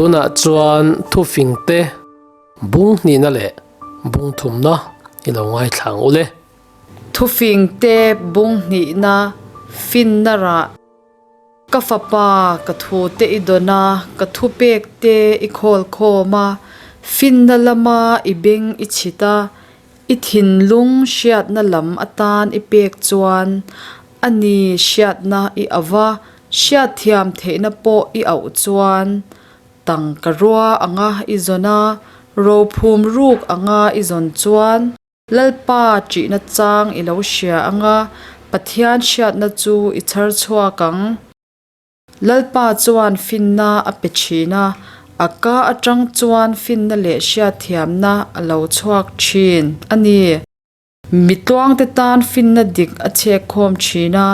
Tunah chuan thufingte bung hnihna leh bung thumna i lo ngaithla ang u le. Thufingte bung hnihna finna rah. Ka fapa, ka thute i dawn a, ka thupek te i khawl khawm a, finna lama i beng i chhit a, i thinlung hriatna lam atan i pek chuan a ni hriatna i auh a, hriatthiam theihna pawh i auh chuan tangka rua anga i zawn a, rophum ruk anga i zawn chuan. Lalpa ṭihna chang i lo hria ang a, Pathian hriatna chu i chhar chhuak ang. Lalpa chuan finna a pe ṭhin a, a ka aṭang chuan finna leh hriatthiamna a lo chhuak ṭhin a ni. Mi tluangte tan finna dik a chhek khawm ṭhin a,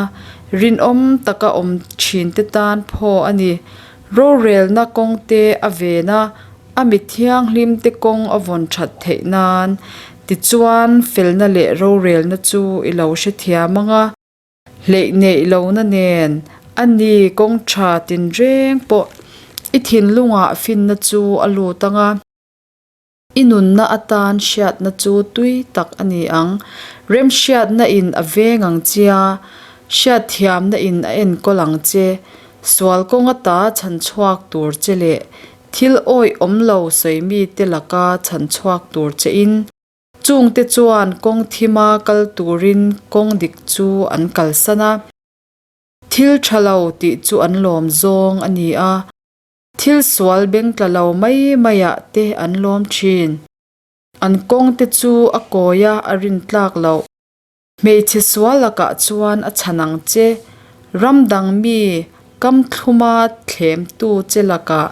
rinawm taka awm ṭhinte tan phaw a ni. Rorelna kawngte a ven a, A mi thianghlimte kawng a vawn that theih nan tichuan felna leh rorelna chu i lo hrethiam ang a, hleih neih lohna nen a ni kawng tha tinreng pawh i thinlungah finna chu a lut ang a, i nunna atan hriatna chu tui tak a ni ang. Remhriatna in a veng ang che a, hriatthiamna in a enkawl ang che, sual kawng ata chhanchhuak tur che leh Thil awih awm lo sawi mite laka chhan chhuak tur che in, chungte chuan kawng thima kal turin kawng dik chu an kalsan a. Thil tha lo tih chu an lawm zawng a ni a, thil sual beng tla lo mai maiah te an lawm thin. An kawngte chu a kawi a, a rintlak loh. Hmeichhe sual lakah chuan a chhan ang che, ram dang mi kam thluma thlemtu che lakah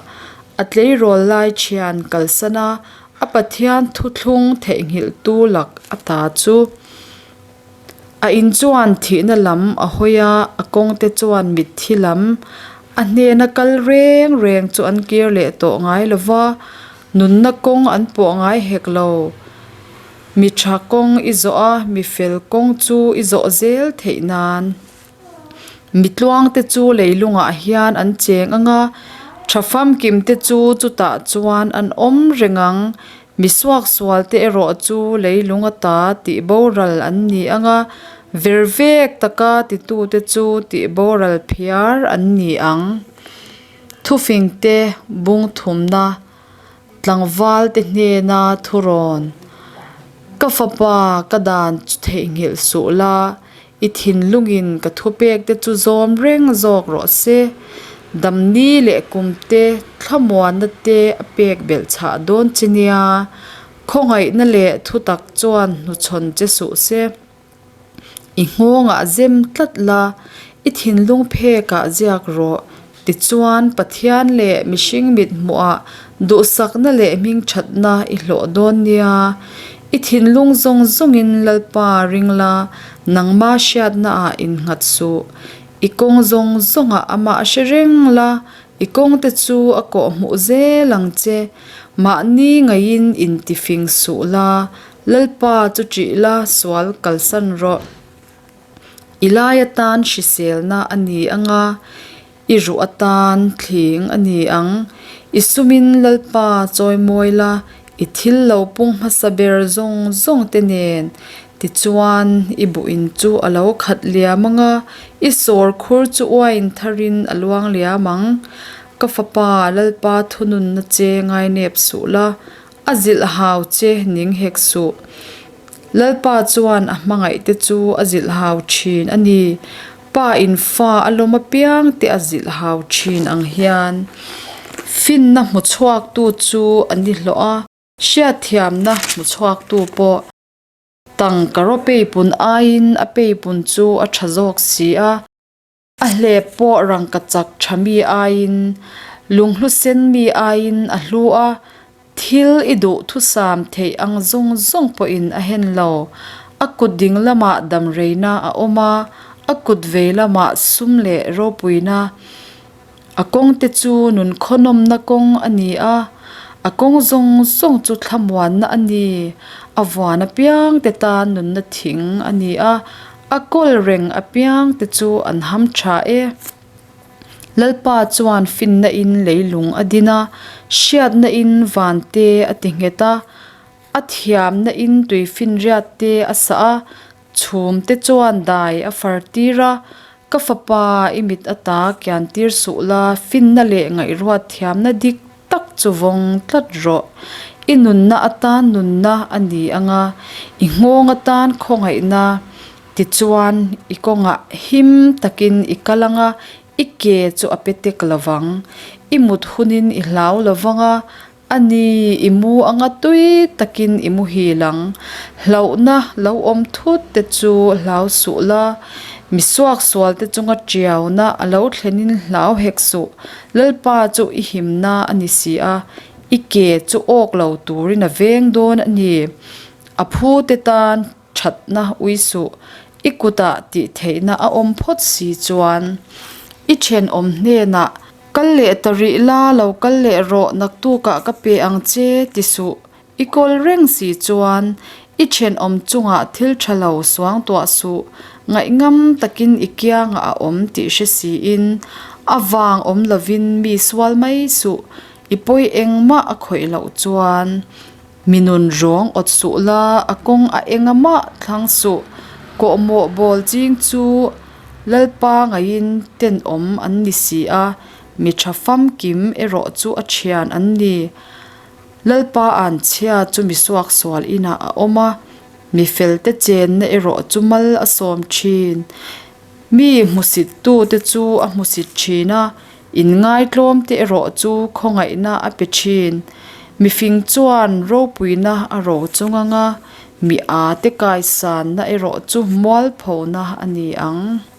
a tleirawl lai thian kalsan a, a Pathian thuthlung theihnghilhtu lak a ta chu. A in chuan thihna lam a hawi a, a kawngte chuan mitthi lam a hnena kal reng reng chu an kir leh tawh ngai lo va, nunna kawng an pawh ngai hek lo. Mi tha kawng i zawh a, mi fel kawng chu i zawh zel theih nan. Mi tluang te chu leilungah hian an cheng ang a, tha famkim te chu chutah chuan an awm reng ang. Mi suaksual te erawh chu leilung ata tih boral an ni ang a, ver vek taka titute chu tih boral phiar an ni ang. Thufing te bung thumna. Tlangval te hnena thurawn, Ka fapa ka dan chu theihnghilh suh la, i thinlungin ka thupek te chu zawm reng zawk rawh se. Damni leh kum te, thlamuanna te a pek belh chhah dawn che nia, khawngaihna leh thutak chuan hnuchhawn che suh se. I nghawngah zem tlat la, i thinlung phekah ziak rawh. Tichuan, Pathian leh mihring mit hmuhah duhsakna leh hmingthatna i hlawh dawn nia. I thinlung zawng zawngin Lalpa ring la, nangma hriatnaah innghat suh. I kawng zawng zawngah amah hre reng la, i kawngte chu a kawhhmuh zel ang che. Mahni ngaiin intifing suh la, Lalpa chu ṭih la sual kalsan rawh. I lai atan hriselna a ni ang a, i ruh atan thling a ni ang. I sumin Lalpa chawimawi la, i thil lo pung hmasa ber zawng zawng te nen. Tichuan, i buhin chu a lo khat liam ang a, i sawr khur chu uain tharin a luang liam ang. Ka fapa, Lalpa thununna che ngainep suh la, A zilh hau che ning hek suh. Lalpa chuan a hmangaih te chu a zilh hau thin a ni. Pa in fa a lawm apiang te a zilh hau thin ang hian. Finna hmu chhuaktu chu a ni hlawh a, hriatthiamna hmu chhuaktu pawh. Tangka raw peipun aiin a peipun chu a tha zawk si a. A hlep pawh rangkachak tha mi aiin, lunghlu sen mi aiin a hlu a, thil i duh thusam theih ang zawng zawng pawhin a hen lo. A kut ding lamah damreina a awm a, a kut vei lamah sum leh ropuina. A kawngte chu nunkhawhnawmna kawng a ni a, a kawng zawng zawng chu thlamuanna a ni. A vuan apiangte tan nunna thing a ni a, A kawl reng apiang te chu an ham tha e. Lalpa chuan finna in leilung a din a, hriatna in van te a ti nghet a, a thiamna in tuifinriat te a sah a, chhum te chuan dai a far tir a, Ka fapa, i mit ata kian tir suh la, finna leh ngaihruat thiamna dik tak chu vawng tlat rawh. I nunna atan nunna a ni ang a, i nghawng atan khawngaihna. Tichuan, i kawngah him takin i kal ang a, i ke chu a pe tek lo vang. I mut hunin i hlau lo vang a, a ni, i mu anga tui takin i muhil ang. Hlauhna lo awm thut te chu hlau suh la, mi suaksual te chunga tiauna a lo thlenin hlau hek suh. Lalpa chu i himna a ni si a, i ke chu awk lo turin a veng dawn a ni. A phu te tan thatna ui suh, i kutah tih theihna a awm phawt si chuan. I thenawm hnenah, Kal leh ta rih la, lo kal leh rawh, naktukah ka pe ang che, ti suh. I kawl reng si chuan, i thenawm chungah thil tha lo suang tuah suh, ngaihngam takin i kiangah a awm tih hre siin, a vang awm lovin mi sual mai suh, i pawi engmah a khawih loh chuan. Mi nun rawng awt suh la, a kawng a enga mah thlang suh. Kawhmawh bawl ching chu Lalpa ngaiin tenawm an ni si a, mi tha famkim erawh chu a thian an ni. Lalpa an chhia chu mi suaksual inah a awm a, mi felte chenna erawh chu mal a sawm thin. Mi hmusittute chu a hmusit thin a, inngaitlawmte erawh chu khawngaihna a pe thin. Mifing chuan ropuina a ro chung ang a, mi ate kaisanna erawh chu mualphona a ni ang.